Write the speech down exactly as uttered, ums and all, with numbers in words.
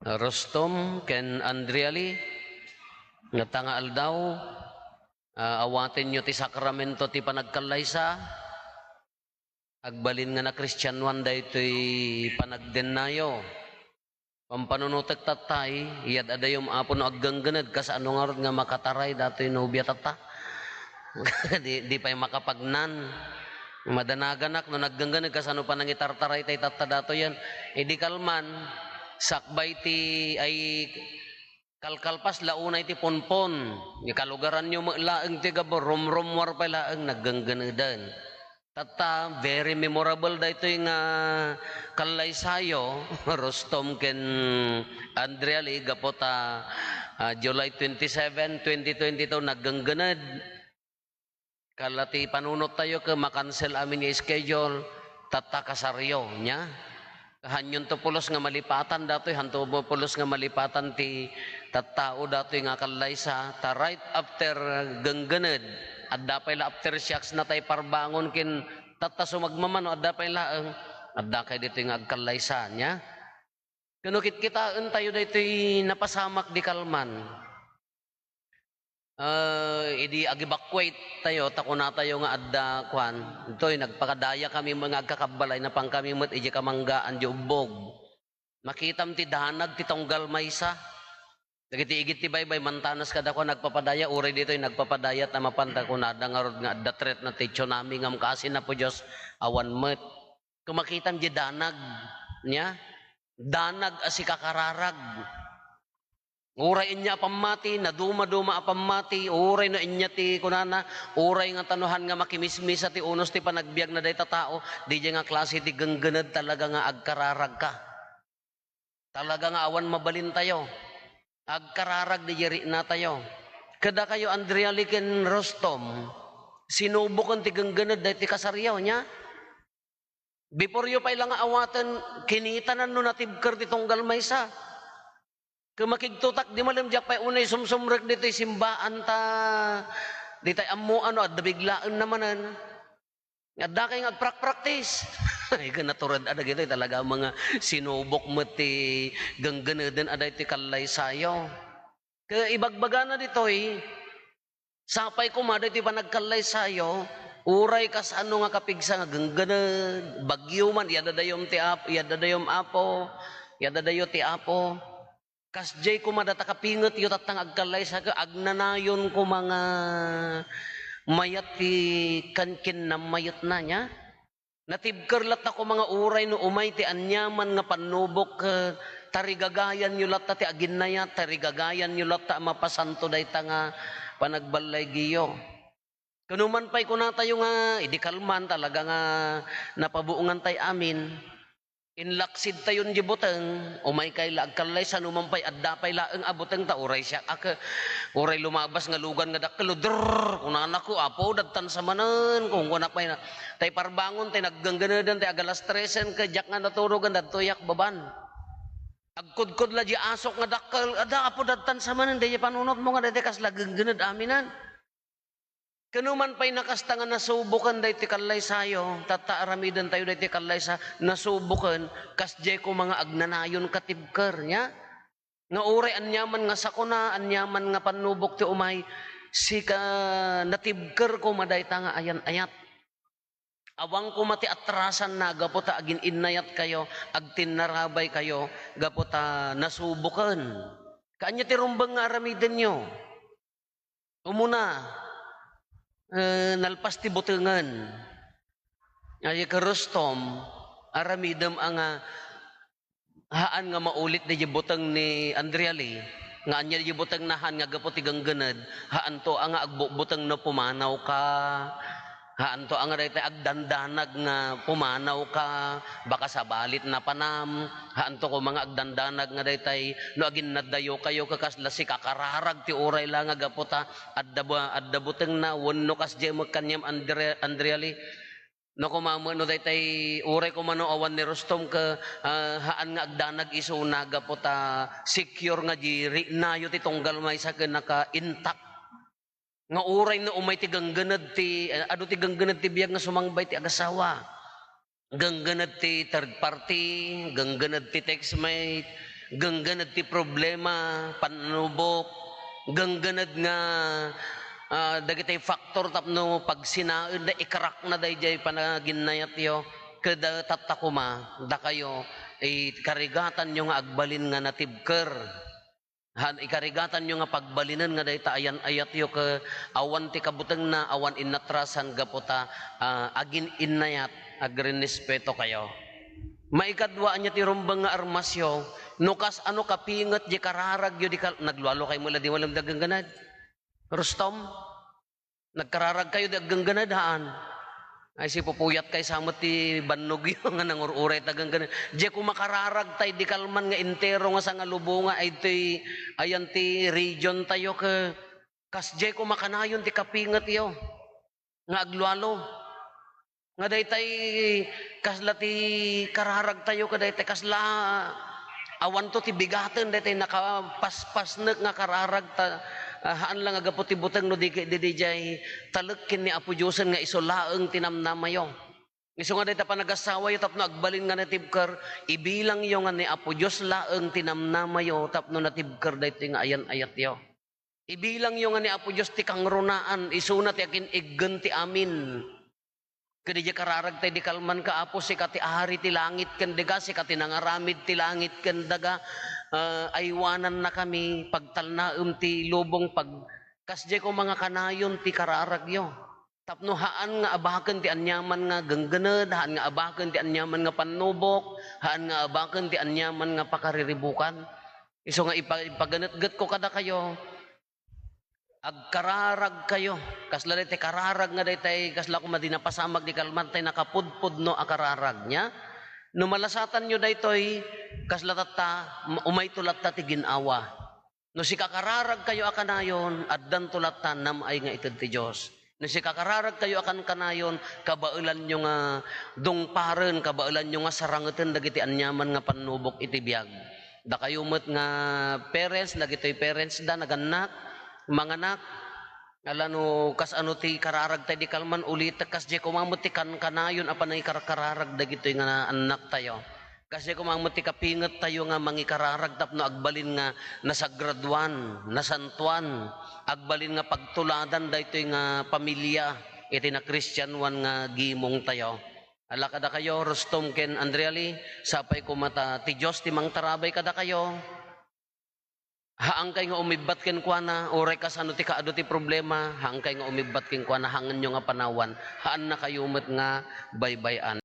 Rustom ken Andrea Lee, ngata nga aldaw, ah, awatenyo ti sakramento ti panagkallaysa. Agbalin nga nakristianoan daytoy panagdennayo. Pampanunotek tattay, iyad-adayom Apo no aggangganed, kasano ngarud nga makataray datoy nobia tatta? Di, di pay makapagnan. Madanaganak no naggangganed, kasano panangitartaray tay tatta datoyen? Idi kalman, sakbay ti ay kalkalpas la unay ti ponpon. Ni kalugaranyo met laeng ti gabur, rumrummuar pay laeng naggangganeden. Tatta, very memorable daytoy nga kallaysayo, Rustom ken Andrea Lee, gapu ta, ah, July twenty-seven, twenty twenty-two, naggangganed. Kala ti panunot tayo ket makansel amin nga schedule, tatta kasaryo, nya? Hanyon to pulos nga malipatan datoy, hanto mo pulos nga malipatan ti tattao datoy nga kallaysa, ta right after gangganed, adda pay la aftershocks na tay parbangon ken tatta sumagmamano, adda pay laeng, adda kay ditoy nga agkallaysa, nya? Kano kitkitaen tayo daytoy napasamak di kalman. Ah, idi ag-evacuate tayo, ta kunatayo nga adda, kuan, ditoy nagpakadaya kami nga agkakabbalay, napan kami met iti kamanggaan di ubbog. Makitam ti danag ti tunggal maysa. Dagiti igid ti baybay, mantanas kadakuan, nagpapadaya, uray ditoy nagpapadaya, ta mapan ta kunada ngarud nga adda threat na ti tsunami, ngem kaasi na po Dios, awan met. Kumakitam di danag, nya? Danag a sikakararag. Uray ania a pammati, nadumaduma a pammati, uray no ania ti kunana, uray nga tanuhan nga makimismisa ti unos ti panagbiag na dayta tao, didiay nga klase ti gangganed talaga nga agkararag ka. Talaga nga awan mabalin tayo. Agkararag didiay rikna tayo. Kada kayo, Andrea Lee ken Rustom, sinuboken ti gangganed daytoy kasaryo, nya? Before yo pay la nga awaten, kinitanan no natibker ti tunggal maysa. Ket makigtutak di malem, diak pay unay sumsumrek ditoy simbaan ta ditay ammoan no adda biglaenna manen. Adda kay nga agprak-practice. Ay, ket natured a dagitoy talaga mga sinubok met ti gangganeden a daytoy kallaysayo. Ket ibagbagana ditoy, sapay koma daytoy panagkallaysayo, uray kasano nga kapigsa nga gangganed, bagyo man, iyadadayom ti Ap-, iyadadayom Apo, iyadadayo ti Apo. Kasdiay koma data kapingetyo tatta nga agkallaysa ket agnanayon koma nga mayat ti kan-, kinnammayetna, nya? Natibker latta koma nga uray no umay ti aniaman nga pannubok, eh, tarigagayanyo latta ti aginnayat, tarigagayanyo latta a mapasanto dayta nga panagballaygiyo. Kano man pay kunatayo nga, idi kalman talaga nga napabuongan tay amin. Inlaksid tayon di buteng, umay kay la agkallaysa, no man pay adda pay laeng a buteng ta uray siak, ak-, uray lumabas nga lugan nga dakkel, drrrr, kunanako, Apo, dadtan sa manen, kung kunak pay na, tay parbangon, tay naggangganeden, tay agalas tresen, ket diak nga naturogen, dadtoyak baban. Agkudkod la di asok nga dakkel, adda, Apo, dadtan sa manen, daydi panunotmo nga daydi kasla gangganed aminan. Kano man pay nakasta nga nasuboken daytoy kallaysayo, tatta aramidentayo daytoy kallaysa, nasuboken, kasdiay koma nga agnanayon katibker, nya? Nga uray aniaman nga sakuna, aniaman nga pannubok ti umay, sika natibker koma dayta nga ayan-ayat. Awan koma ti atrasanna gapu ta agin-innayatkayo, agtinnarabaykayo, gapu ta nasuboken. Kaanya ti rumbeng nga aramidenyo. Umuna, eh, nalpas ti butengen. Ay, Rustom, aramidem a nga haan nga maulit daydi buteng ni Andrea Lee, nga ania daydi buteng na haan nga gapu ti gangganed, haanto a nga agbutbuteng no pumanaw ka, haanto a nga daytay agdandanag nga pumanaw ka, baka sabalit napanam, haanto koma nga agdandanag nga daytay no aginnadayokayo ket kasla sikakararag ti uray la nga gapu ta adda bu-, adda butengna wenno kasdiay met kaniam Andre-, Andrea Lee. No koma met no daytay uray koma no awan ni Rustom ket, ah, haan nga agdanag isuna gapu ta secure nga di riknayo ti tunggal maysa ket naka-intact. Nga uray no umay ti gangganed ti, eh, adu ti gangganed ti biag nga sumangbay ti agasawa. Gangganed ti third party, gangganed ti textmate, Gangganad ti problema, pannubok, gangganad nga, ah, dagiti factor tapno pagsinaenda, ikarakna daydiay panaginnayatyo. Ket, ah, tatta koma, dakayo, ikarigatanyo nga agbalin nga natibker. Han, ikarigatanyo nga pagbalinen nga dayta ayan-ayatyo ket awan ti kabutengna, awan innatrasan gapu ta, ah, agin-innayat, agrinrespetokayo. Maikadua, ania ti rumbeng nga armasyo? No kas-ano kapinget diay kararagyo di kal-, naglualokay met la di malem dagangganad? Rustom? Nagkararagkayo di aggangganad, haan? Ay, si pupuyatkay sa met ti bannogyo nga nangur-uray ta gangganad. Diay koma kararagtay di kalman nga entero nga sangalubongan, ay, ti, ayan ti region tayo ke, kas diay koma kanayon ti kapingetyo nga aglualo. Nga daytay kasla ti kararagtayo, kadaytay kasla awanto ti bigaten, daytay nakapaspasnek nga kararag ta, ah, haan la nga gapu ti buteng no di, di, di jay talek ken ni Apo Diosen nga isu laeng ti namnamayo. Isu nga dayta panagasawayo tapno agbalin nga natibker, ibilangyo nga ni Apo Dios laeng ti namnamayo tapno natibker daytoy nga ayan-ayatyo. Ibilangyo nga ni Apo Dios ti kangrunaan, isuna ti agin-iggen ti amin. Ket idiay kararagtay di kalman ka, Apo, sika ti ari ti langit ken daga, sika ti nangaramid ti langit ken daga, ah, aywanannakami, pagtalnaem ti lubong, pag-, kasdiay koma nga kanayon ti kararagyo. Tapno haan nga abaken ti aniaman nga gangganed, haan nga abaken ti aniaman nga pannubok, haan nga abaken ti aniaman nga pakariribukan. Isu nga ipa-, ipaganetgetko kadakayo, agkararagkayo. Kasla daytay kararag nga daytay, kasla koma di napasamak di kalman tay nakapudpudno a kararag. Nia, no malasatanyo daytoy, kasla tatta, ma-, umayto latta ti gin-awa. No sikakararagkayo a kanayon, addanto latta nam-ay nga ited ti Dios. No sikakararagkayo a kankanayon, kabaelanyo nga dungparen, kabaelanyo nga sarangeten dagiti aniaman nga pannubok iti biag. Dakayo met nga parents, dagitoy parents da, nagannak, manganak, ala no kas-ano ti kararagtay di kalman, ulitek, kasdiay koma met ti kankanayon a panangikarkararag dagitoy nga annaktayo. Kasdiay koma met ti kapingettayo nga mangikararag tapno agbalin nga nasagraduan, nasantuan, agbalin nga pagtuladan daytoy nga pamilia iti nakristianoan nga gimongtayo. Ala kadakayo, Rustom ken Andrea Lee, sapay koma ta ti Dios ti mangtarabay kadakayo. Haankay nga umibbat kenkuana, uray kasano ti kaadu ti problema, haankay nga umibbat kenkuana, haanyo nga panawan, haannakayo met nga baybay-an.